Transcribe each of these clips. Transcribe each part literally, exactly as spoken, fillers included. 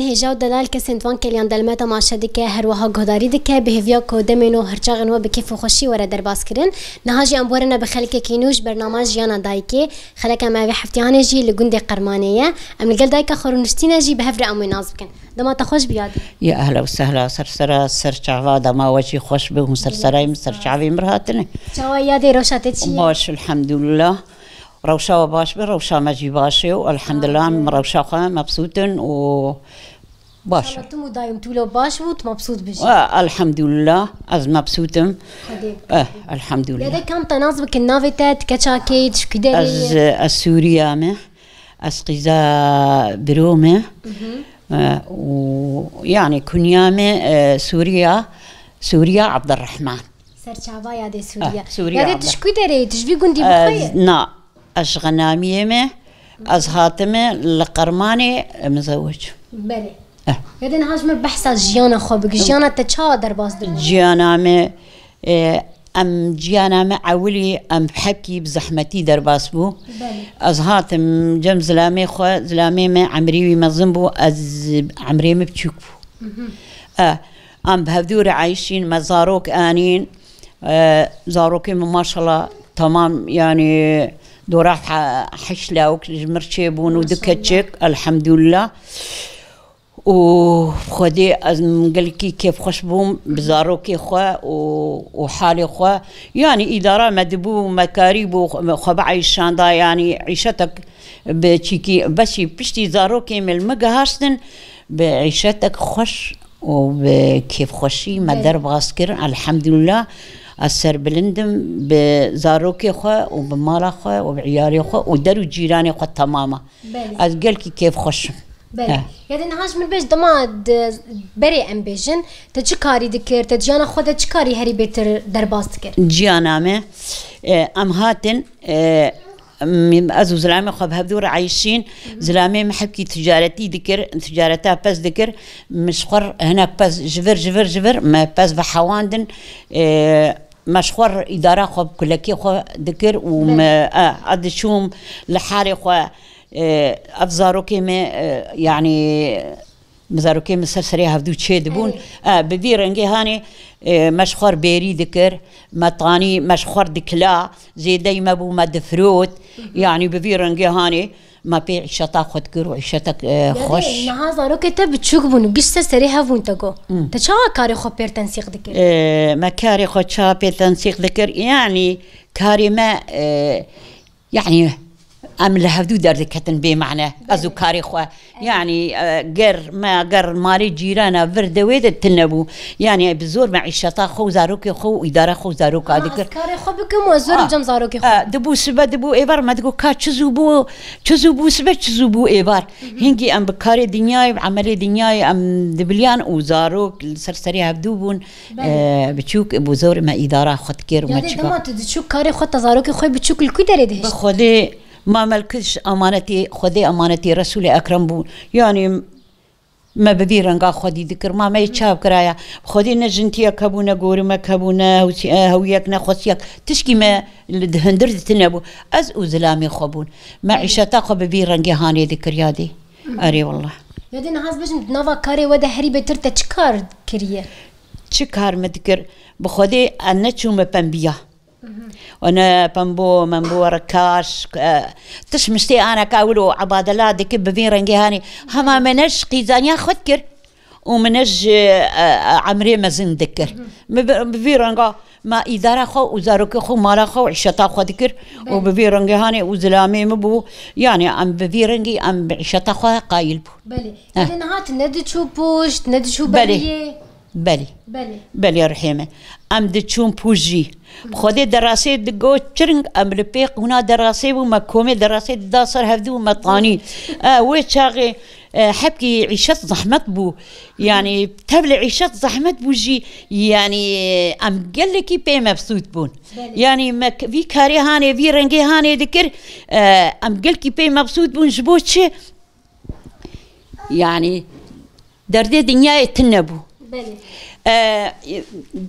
Hêja û delal kesên di van keliyan delme temaşe dike, her wiha guhdarî dike, bi hêviya ku demên û her çaxên we bi kêf û xweşî were derbas kirin. Niha jî em werine bi xelkekî nû ji bernama Jiyana Dayikê. Xeleka me vê hefteyanê jî li gundê Qermanê ye. Em li gel dayika xwe rûniştîne jî bi hev re em wê nas bikin. Dema te xweş bî yadî. Ya ehla û sehla, ser sera, ser çava, dema we jî xweş be, hûn ser serayê min, ser çavê min hatine. Çawa yadê, rewşa te çi ye? Baş, elhamdulillah. Rewşa we baş be, rewşa me jî baş e û elhamdulillah, em rewşa xwe mebsût in û baş e. Înşallah tu û dayim tu lo baş bû, tu mebsût bijî. E, elhamdulillah, ez mebsût im. Xwedê. Eh, elhamdulillah. Yadê, kam te nas bikin, navê te, tu keça kê, tu ji kî derê yê? Ez, ez Sûriya me. Ez qîza Biro me. Mhm. E, û yani kunya me, e, Sûriya, Sûriya Abdurrahman. Serçava yadê Sûriya. Ah, Sûriya Yadê, tu ji kî derê yî? Tu ji vî gundî bi xwe yî? Ez, na, ez ji Xenamiyê me. Ez hatime li Qermanê, e, mizewec. Belê. Eh. Yadê, niha ji min behsa jiyana xwe bike. Jiyana te çawa derbas dibû? Jiyana me, e, em jiyana me ewilî em hepkî bi zehmetî derbas bû. Belê. Ez hatim cem zilamê xwe, zilamê me emrî wî mezin bû, ez emrê min biçûk bû. Mhm. E, em bi hevdû re eyşîn, me zarok anîn. E, zarokê min maşallah temam, yani dora he-, heşt lawik ji mir çêbûn û du keçik, elhamdulillah. Û Xwedê ez gelkî kêfxweş bûm bi zarokê xwe û, û halê xwe. Yani îdara me dibû, me karî bû, xwe, xwe bieyşanda, yani îşetek bi çîkî, beşî piştî zarokê me li min gihaştin, bi îşetek xweş û bi kêfxweşî me derbas kir, elhamdulillah. Ez serbilind im bi zarokê xwe û bi mala xwe û bi îyalê xwe û der û cîranê xwe temama. Belê. Ez gelkî kêfxweş im. Belê. He. Yadê, niha ji min bêj, dema di berê em bêjin, te çi karî dikir, te jiyana xwe de çi karî herî bêtir derbas dikir? Jiyana me, e, em hatin, e, Min, ez û zilamê xwe bi hevdû re eyşîn. Hı hı. Zilamê min hepkî ticaretî dikir, ticareta pez dikir. Min ji xwe re hinek pez ji vir, ji vir, ji vir, me pez vehewandin. E, me ji xwe re îdara xwe bi kulekê xwe dikir û me, e, ez diçûm li halê xwe, e, ev zarokê me, e, yanî Bi zarokê min ser serê hevdû çê dibûn. Erê. E, bi vî rengê hanê, e, me ji xwe re bêrî dikir, me tanî, me ji xwe re dikila, zêdeyî me bû, me difirot. Hı hı. Yanî bi vî rengê hanê me pê îşeta xwe dikir û îşetek, e, xweş. Niha zarokê te biçûk bûn û giş ser serê hev bûn te got. Hı. Te çawa karê xwe pêr tensîq dikir? E, me karê xwe çawa pê tensîq dikir? Yanî karê me, e, Yanî em li hevdû derdiketin bê mane, ez û karê xwe. Belê. Yanî, e, ger me, ger malê cîrana vir de wê de tune bû. Yanî bi zor me îşeta xwe û zarokê xwe û îdara xwe û zaroka dikir. Ez karê xwe bikim û ez zor cem zarokê xwe. A, dibû sibe, dibû êvar, me digot ka çi zû bû, çi zû bû sibe, çi zû bû êvar. Hı hı. Hingî em bi karê dinyayê, bi emelê dinyayê em dibiliyan û zarok li ser serê hevdû bûn. Belê. E, biçûk bû zor me îdara xwe dikir û me çika. Yadê, dema tu diçû karê xwe, te zarokê xwe biçûk li ku derê dihişt? Bi Xwedê, ma me li ku diş amanetê Xwedê, amanetê Resûlê Ekrem bû. Yanî me bi vî renga xwedî dikir, ma me yê çav kiraya. Xwedê ne jintiyek hebû, ne gorimek hebû, ne hewsî-, e, hewiyek, ne xwesiyek. Tişkî me li di hundir di tune bû. Ez û zilamê xwe bûn. Me îşeta xwe bi vî rengê hanê dikir yadê. Erê wallah. Yadê, niha ez bêjim, di nava karê we de herî bêtir te çi kar kiriye? Çi kar me dikir? Bi Xwedê ez neçûme pembiya. Mhm. Û ne pembo, membo, rekaş, e, tiş miştê aneka wilo ebadela dikir bi vî rengê hanê. Hema me ne ji qîzaniya xwe dikir. Û min ji, e, e, emrê mezin dikir. Mhm. Min bi, bi vî renga me îdara xwe û zarokê xwe û mala xwe û îşeta xwe dikir û Belê. Bi vî rengê hanê û zilamê min bû. Yanî em bi vî rengî em bi îşeta xwe qayîl bû. Belê. Heh. Yadê, niha tu ne diçû pûşt, ne diçû Belê. Beriyê? Belê. Belê. Belê rihê me. Em diçûn pûşt jî. Bi Xwedê derasê digot çiring, em li pê qûna derasê bû, me komê derasê dida ser hevdû û me tanî. E, wê çaxê, e, hepkî îşet zehmet bû. Yanî tevlê îşet zehmet bû jî, yanî em gelekî pê mebsût bûn. Belê. Yanî me k-, vî karê hanê, vî rengê hanê dikir, e, em gelkî pê mebsût bûn ji bo çi? Yanî derdê dinyayê tune bû. Belê. E,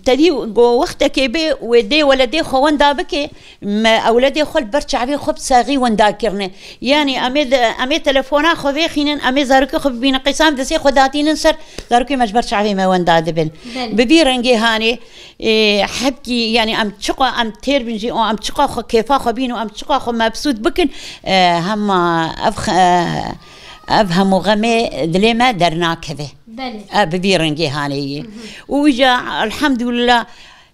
te dî go wextekê bê wê dê weledê xwe wenda bike, me ewledê xwe li ber çavê xwe bi saxî wenda kirine. Yanî em ê de, em ê telefona xwe vêxînin, em ê zarokê xwe bibînin, qîsan destê xwe datînin ser, zarokê me ji ber çavê me wenda dibin. Belê. Bi vî rengê hanê, e, hebkî, yanî em çiqa em têr bin jî û em çiqa xwe kêfa xwe bîn û em çiqa xwe mebsût bikin, e, hema ev xe-, ev hemû xemê dilê me dernakeve. Belê. E, bi vî rengê hanê yê. Û îca elhamdulillah,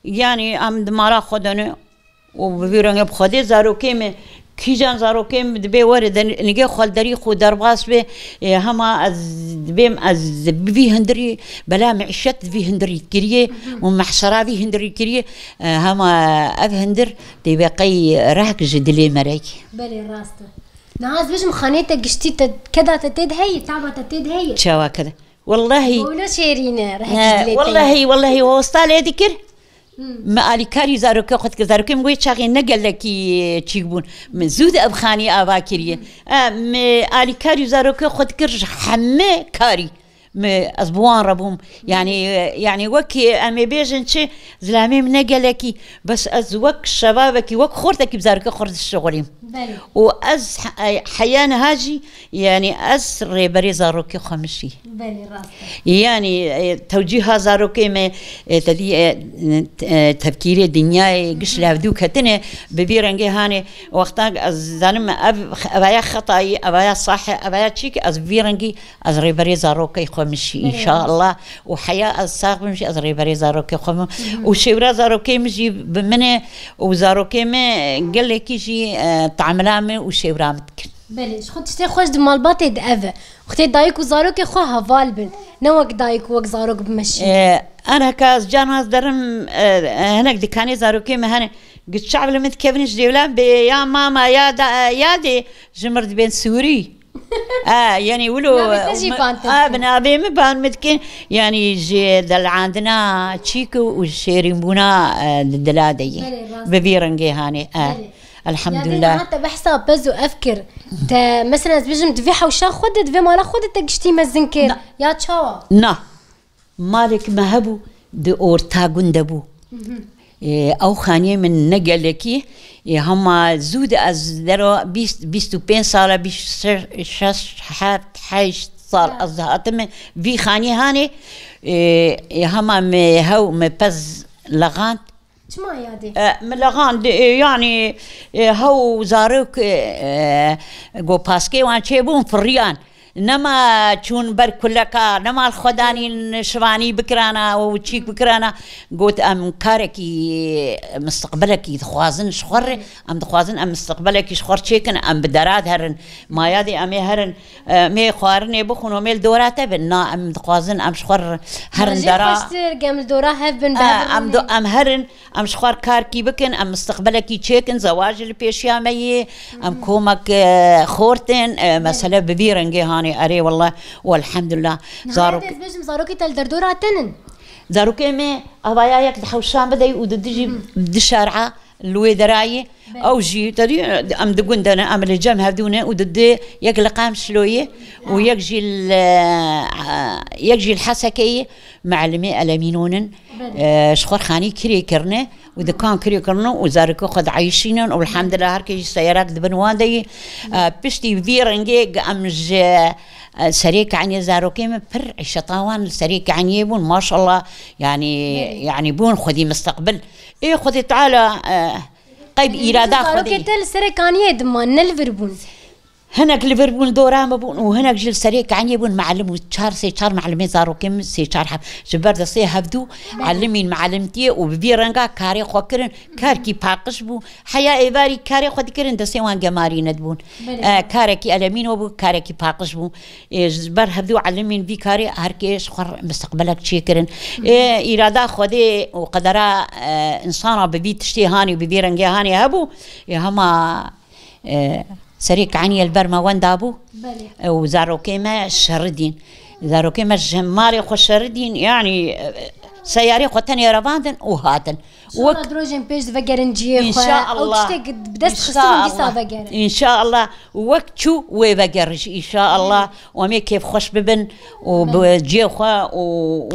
yanî em di mala xwe de ne û bi vî rengê bi Xwedê zarokê me, kîjan zarokê me dibê were de nigê xwe li derî xwe derbas be, e, hema ez dibêm ez bi vî hindirî bela meîşet vî hindirî kiriye û mehşera vî hindirî kiriye, e, hema ev hindir dê be qey rehk ji dilê me re ye. Belê, rast e. Niha ez bêjim xaneyê te giştî te, keda te tê de heye, taba te tê de heye. Çawa keda? Wellahî. Wilo şêrîn e, rehk ji dilê te ye. Wellahî, wellahî, hosta lê dikir. Hmm. Me alîkarî zarokê xwe dikir. Zarokê min wê çaxê ne gelekî çîk bûn. Min zû de ev xanî ava kiriye. Hmm. E, me alîkarî zarokê xwe dikir ji heme karî. Me, ez bi wan re bûm. Yanî, yanî wekî em ê bêjin çi, zilamê min ne gelekî, bes ez wek şebabekî, wek xortekî bi zarokê xwe re dişixulîm. Belê. Û ez he-, heya niha jî, yanî ez rêberê zarokê xwe min jî. Belê, rast e. Yanî, e, tewcîha zarokê me, e, te dî, e, e, tevkîrê dinyayê giş li hevdû ketine, bi vî rengê hanê, wexta ez zanim ev, evaya xetayî, evaya sahê, evaya çîk, ez bi vî rengî Ez rêberê zarokê xwe min jî, înşallah. Û heya ez sax bim jî, ez rêberê zarokê xwe bim. Û şêwra zarokê min jî bi min e û zarokê min gelekî jî, e, tamila min û şêwra min dikin. Belê, ji xwe tiştê xweş di malbatê de ev e. Wextê dayik û zarokê xwe heval bin. Ne wek dayik û wek zarok bimeşî. E, aneka ez cana ez derim, e, hinek dikanê zarokê min hene. Gi çav li min dikevin ji dêwlan bê ya mama ya da, ya dê ji mir dibên sûrî. E, yanî wilo, Navê te jî ban te a, dikin. Bi navê min ban min dikin, yanî ji delandina çîk û şêrînbûna, e, di dila de ye. Belê, rast. Bi vî rengê hanê, e. Belê. Elhamdulillah. Yanî niha te behsa pez û ev kir. Te, mesela, ez bêjim, di vê hewşa xwe de, di vê mala xwe de te giştî mezin kir. Na. Ya çawa? Na. Malek me hebû, di orta gund de bû. Ê, ew xaniyê min ne gelekî, ê, hema zû de ez dero bîst, bîst û pênc sala, bîst şeş, heft, heşt sal ez dihatime vî xaniyê hanê, ê, ê, hema me hew me pez lexand. Çima yadê? E, me lexand, e, yanî, e, hew zarok, e, e, go paskê wan çêbûn, firiyan. Nema çûn ber kuleka, nema li xwe danîn şivanî bikirana û çîk bikirana. Got, em karekî, mistiqbelekî dixwazin ji xwe re, em dixwazin em mistiqbelekî ji xwe re çêkin, em bi dera de herin. Maya de em ê herin, em ê xwarinê bixwin û em ê li dora te bin. Na, em dixwazin em ji xwe re herin dera. Xweştir, em li dora hev bin, em do-, em herin. Em ji xwe re karkî bikin, em mistiqbelekî çêkin, zewacê li pêşiya me yê, em komek, e, xortin, e, mesele bi vî rengê hanê, erê, wellah, û elhamdulillah. Nihayet zarok ez bêjim, zarokê te li derdora te nin? Zarokê me, avaya yek di hewşan bideyî û di dijî, di şer'a, li wê derayê, ew jî, te dî, em di gund de ne, em li cem hevdû ne û di di yek li Qamşloyê û yek jî li, yek jî li Hesekeyê, mealimê Elemînonin. Belê. E, ji xwe xanî kirê kirine û dikan kirê kirine û zarokê xwe dieyşînin û elhamdulillah her kes jî seyerak dibin wan de yî. E, piştî vî rengê em ji, e, serê kaniyê zarokê min pir îşeta wan li serê kaniyê bûn. Maşallah, yanî, belê, yanî bûn xwedî misteqbil. Ê Xwedê Teala, e, qey bi, yanî, îrada Xwedê. Zarokê te li serê kaniyê diman, ne li vir bûn. Hinek li vir bûn, dora me bûn û hinek jî li serê kaniyê bûn, mealim û çar, sê çar mealimê zarokê min, sê çar heb. Ji ber destê hevdû, belê, elimîn mealimtiyê û bi vî renga karê xwe kirin, karkî paqij bû. Heya êvarî karê xwe dikirin, destê wan gemarî nedibûn. Belê. E, karekî elemîn we bû, karekî paqij bû. E, ji ber hevdû elimîn vî karê her kê ji xwe misteqbelek çêkirin. E, îrada Xwedê û qedera, e, însana bi vî tiştê hanî, bi vî rengê hanî hebû. E, hema E, serê kaniyê li ber me wenda bû. Belê. E, û zarokê me şeridîn. Zarokê me ji malê xwe şeridîn, yanî, e, Seyarê xwe tenê revandin û hatin. Wek Şola dirojên pêş divegerin cihê xwe. Ew tiştek bi dest xistin û dîsa vegerin. Înşaallah. Wek çû wê vegerin jî înşaallah. Û em ê kêfxweş bibin û bi cihê xwe û,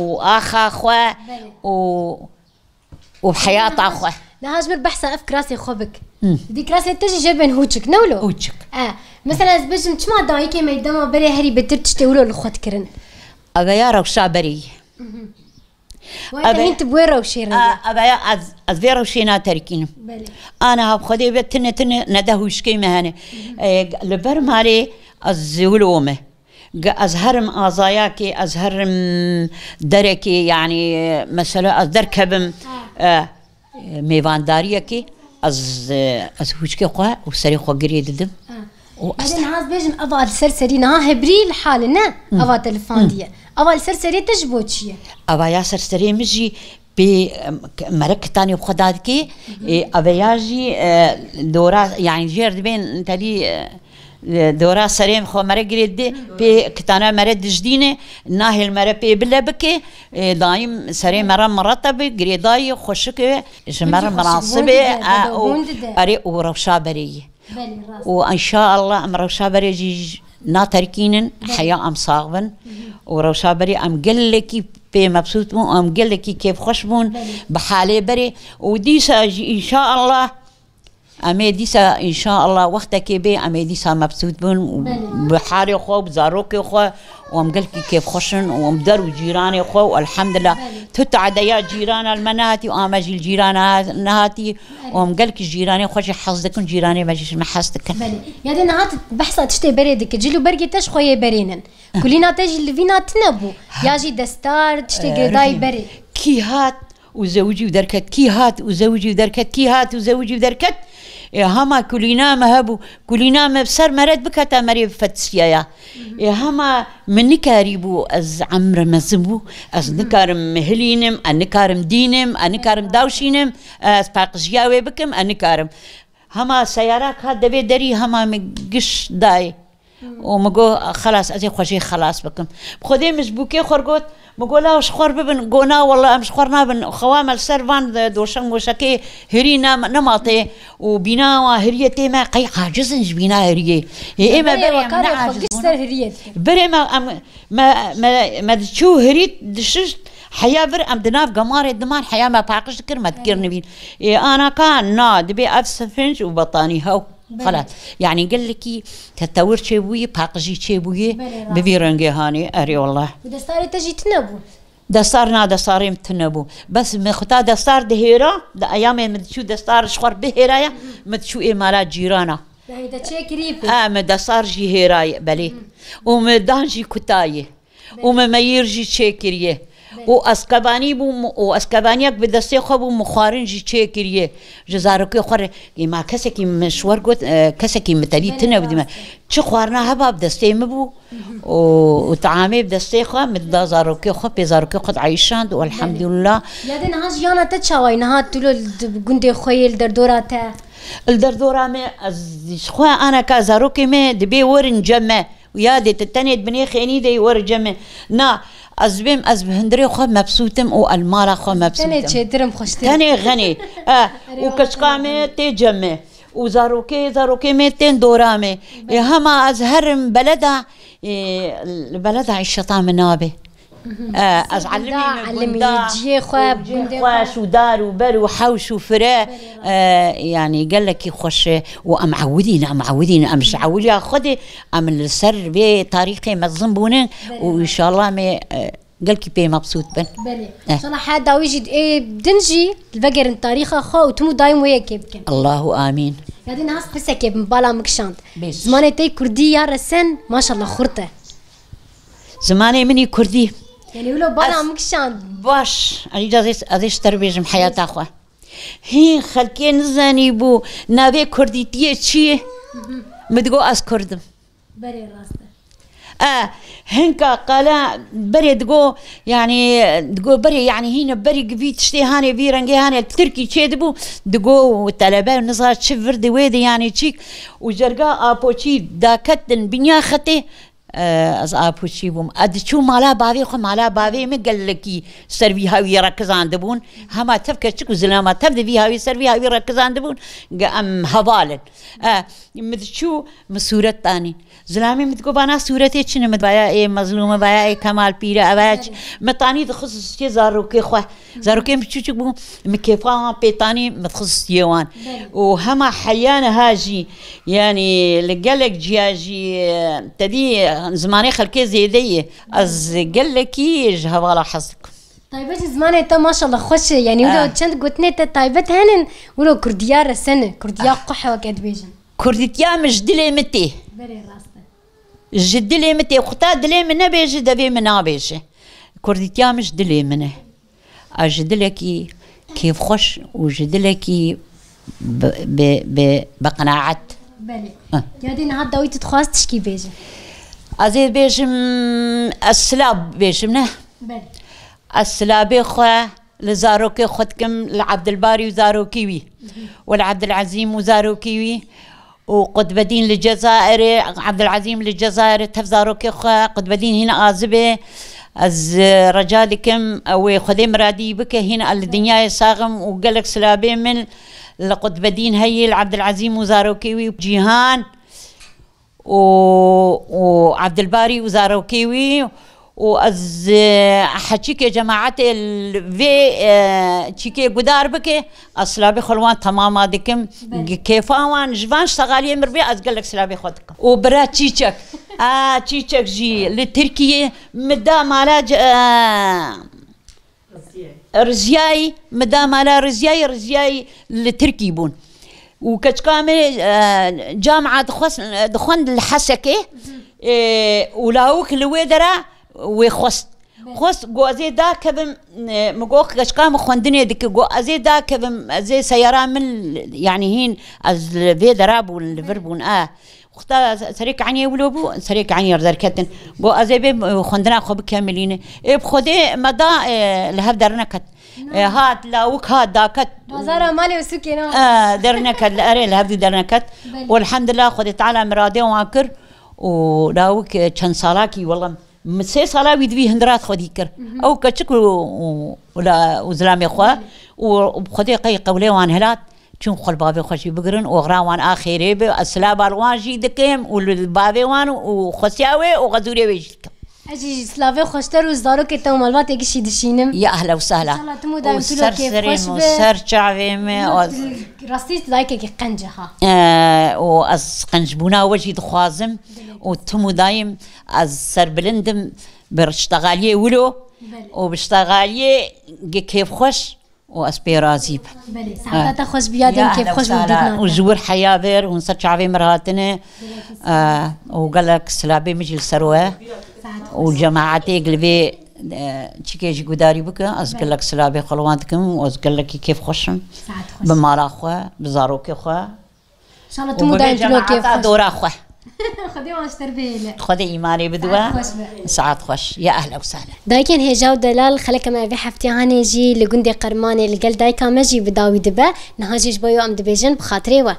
û axa xwe û, û heyata xwe. Niha ji min behsa ev kirasê xwe bik. Hı. Dî kirasê te jî jê bên hûçik, ne wilo? Hûçik. E, mesela ez bêjim çima dayikê me dema berê herî betir tiştê wilo li xwe dikirin? Ev ya rewşa berê ye. Wayta hîn tu bi wê rewşê re ye. Ev ya ez, ez vê rewşê naterikînim. Belê. Ana ha bi Xwedê ve tine tine nede hûşkê me hene. E, li ber malê ez wilo me. Ge-, ez herim azayakê, ez herim derekê, yanî, mesela ez derkevim, e, e, mêvandariyekê, ez, e, ez hûçkê xwe û serê xwe girê didim. Ha. Û ez Hadi niha ez bêjim, eva li ser serî niha hebrî li hal e, ne? Eva te li fandî ye. Eva li ser serê te ji bo çi ye? Eva ya ser serê min jî pê, em, k-, mere kitanê xwe dadikê, ê, eve ya jî, e, dora, yanî jêr dibên telî, e, e, dora serê min xwe mere girê di, pê kitana mere dijdîne, nahêl mere pê bile bike, e, dayim serê mere mirete bi, girêdayî xweşik e, ji mere minasib e, e, û erê û rewşa berê yî. Belê, rast. Û înşaallah em rewşa berê jî naterkînin, heya em sax bin. Û rewşa berê em gelekî pê mebsût bûn, em gelekî kêfxweş bûn bi halê berê. Û dîsa jî înşaallah, em ê dîsa înşaallah wextekê bê, em ê dîsa mebsût bin û bi halê xwe, bi zarokê xwe, û em gelkî kêfxweş in û em der û cîranê xwe û elhamdulillah. Tu tadeya cîrana li me nehatî û ame jî li cîrana nehatî û em gelkî cîranê xwe jî hez dikin, cîranê me jî ji me hez dikin. Belê. Ya dê niha tu behsa tiştê berê dike. Cil û bergê te ji xwe yê berê nin. Kulîna te jî li vîna tine bû. Ya jî destar, tiştê girêdayî berê. Kî hat û zewicî û derket, kî hat û zewicî û derket, kî hat û zewicî û derket. E, hema kulîna me hebû. Kulîna me bi ser meret bikete merê bi fetisiyaya. E, hema min nikarîbû, ez emre mezin bû. Ez nikarim hilînim, ez nikarim dînim, ez nikarim dawşînim, ez paqijiya wê bikim, ez nikarim. Hema seyara ka devê derî hema min giş dayê. Û min got, "Xelas, ez ê xwe jê xelas bikim." Bi Xwedê min ji bûkê xwe got, min got, "Law ji xwe re bibin." Got, "Na, wela em ji xwe re nabin. Xewa me li ser van, e, doşek moşekê hirî ne, nematê û bîna wan hiriyê tê me, qey aciz in ji bîna hiriyê. Ê, ê me berê em ne aciz bûn." Berê me, em, me, me, me diçû hirî dişişt, heya vir em di nav gemarê diman, heya me paqij dikir, me dikir nivîn. Ê, ana ka, na, dibê ev sefinc û betanî hew. Belê. Xelas. Yanî gelekî tetewir çêbûyî, paqijî çêbûyî, Belê, rast. Bi vî rengê hanê, erê wallah. Û destarê te jî tune bû? Destar na, destarê min tune bû. Bes min xuta destar dihêra, di eyamê min diçû destar ji xwe bihêraya, min diçû ê mala cîrana. Yanî te çêkirî pê? E, min destar jî hêraye, belê. Û min dan jî kutayê. Û me meyîr jî çêkiriye. Û eskebanî bû, û eskebaniyek bi destê xwe bû, min xwarin jî çêkiriye. Ji zarokê xwe re, ê, ma kesekî min ji wer got, e, kesekî min tevî tune bû, dime. Çi xwarina heba bi destê min bû. Û, û teamê bi destê xwe min da zarokê xwe, pê zarokê xwe dieyşand û elhamdulillah. Ya de niha jiyana te çawa ye? Niha tu li gundê xwe yê, li derdora te? Li derdora me, ez ji xwe aneka zarokê me dibê werin cem me. Û yadê te tenê di binê xênî de yî, were cem me. Na, ez bêm, ez bi hundirê xwe mebsût im û el mala xwe mebsût im. Tenê çêtir im, xweştir im. Tenê xenê. E, û keçika me tê cem me. Û zarokê, zarokê me tên dora me. Ê, hema ez herim beleda, ê, li beleda îşeta min nabe. E, ez elimî me gunda, cihê xwe, gundê xwe, şûdar û ber û hewş û fire, e, yanî gelekî xweş e û em ewidîn, em ewidîn, em ji ewiliya xwe de em li ser vê tarîxê mezin bûne û înşallah me, e, gelkî pê mebsût bin. Belê. Eh. Înşallah heya dawî jî ê din jî vegerin tarîxa xwe û tim û daîm wê yekê bikin. Allahu amîn. Ya dî niha pisekê min bala min kişand. Bêş. Zimanê te kurdî ya resen maşallah xurt e. Zimanê min î kurdî. Yanî wilo bala min kişand. Baş. Îca ez, ez ê ji te re bêjim heyata xwe. Hîn xelkê nizanî bû navê kurdîtiyê çi ye? Min digot ez kurd im. Berê rast e. E, hinka qala berê digot, yanî, digot berê, yanî hîne berî vî tiştê hanê, vî rengê hanê, tirkî çê dibû, digot telebe niza çi vir di wê de, yanî çîk û cerga apoçî daketin binya xetê, E, ez apûçî bûm. Ez diçûm mala bavê xwe, mala bavê min gelekî ser vî hawî rekizandibûn. Hema tev keçik û zilama tev di vî hawî, ser vî hawî rekizandibûn. Ge em heval in. E, min diçû, min sûret danî. Zilamê min digot, "Vana sûretê çi ne?" Min vaya ê Mezlûm e, vaya ê Kemal Pîr e, evaya çi? Min tanî dixist stiyê zarokê xwe. Zarokên biçûçik bûn, min kêfa wan pê tanî, min dixist stiyê wan. Belê. Û hema heya niha jî, yanî li gelek ciya jî, e, te dî, e, zimanê xelkê zêde ye. Ez gelekî ji hevala hez dikim. Taybet jî zimanê te maşallah xweş e. Yanî wilo Ah. çend gotinê te taybet henin, wilo kurdiya resene, kurdiya Ah. qeh weke dibêjin. Kurdîtiya min ji dilê min tê. Belê rast e. Ji dilê min tê. Xwe ta dilê min nebêje, devê min nabêje. Kurdîtiya min ji dilê min e. A ji dilekî kêfxweş û ji dilekî bi, bi, bi, bi qenaet. Belê. Heh. Ya dê niha dawî tu dixwaz tişkî bêje? Ez ê bêjim, ez silav bêjim, ne? Belê. Ez silavê xwe li zarokê xwe dikim, li Ebdilbarî û zarokî wî, û li Ebdilezîm û zarokî wî, û Qutbedîn li Cezayirê, Ebdilezîm li Cezayirê, tev zarokê xwe, Qutbedîn hîn azib e. Ez, e, rica dikim, ew ê Xwedê miradî bike, hîn li dinyayê sax im û gelek silavê min li Qutbedîn heye, li Ebdilezîm û zarokê wî, Cîhan û, û Ebdilbarî û zarokê wî û ez, e, heçîkê cemaetê li vê, e, çîkê gudar bike, ez silavê xwe li wan temama dikim. Belê. Kêfa wan ji van ştegaliyê min bê, ez gelek silavê xwe dikim. Û bira Çîçek, a, Çîçek jî li Tirkiyê min da mala c-, e, Riziyayî. Riziyayî, min da mala Riziyayî, Riziyayî li Tirkî bûn. Û keçika min, e, camia dixwest-, dixwend li Hesekê, e, û lawik li wê dera wê xwest. Belê. Xwest, got, ez ê dakevim, e, min got, keçika min xwendinê dike, got, ez ê dakevim, ez ê seyara min, yanî hîn, ez li vê dera bûn, li vir bûn, e. Wexta serê kaniyê wilo bû, serê kaniyê derketin. Got, ez ê bê, e, xwendina xwe bikemilîne. Ê, bi Xwedê me da, e, li hev derneket. E, hat, lawik hat, daket. Bazara malê û sûkê ne. E, derneket, li erê li hevdû derneket. Belê. Û elhamdulillah Xwedê Teala miradê wan kir û lawik, e, çend salakî, wela min sê sala wî divî hindirat xwedî kir. Mhm. Ew keçik û, û, û la, û zilamê xwe Belê. û, û bi Xwedê qey qewlê wan hilat. Çûn xwe li bavê xwe jî bigirin, oxira wan a xêrê be, ez silava li wan jî dikim û li bavê wan û xwesiya wê û xezûrê wê jî dikim. Ez jî silavê xweşter û zarokê te û malbatê gişî dişînim. Ya ehla û sehla. Înşallah tim û daîm tu li kêf xweş be. Û ser serê min û ser çavê min. Rastî tu dayikekî qenc e ha. E, û ez qencbûna we jî dixwazim û tim û daîm ez serbilind im bi ştegaliyê wilo Belê. û bi ştegaliyê kêfxweş. û ez pê razî bim. Belê, seheta te xweş be, ya dîn kêfxweş û dîdna te. Û ji wir heya vir hûn ser çavê min hatine, e, û gelek silavê min jî li ser we û cemaetê li vê, e, çikê jî gudarî bike, ez gelek silavê xwe li wan dikim û ez gelekî kêfxweş im. Bi mala xwe, bi zarokê xwe. Înşallah tu û mudayim bibê tu lo kêf cemaeta xweş. Dora xwe. Xwedê wan ji te re bihêle. Xwedê îmanê bide we. Saet xweş be. Saet xweş. Ya ehla û sehla. Dayikên hêja û delal, xeleke me vê heftiya hanê jî li gundê Qermanê li gel dayika me jî bi dawî dibe. Niha jî ji bo ew em dibêjin bi xatirê we.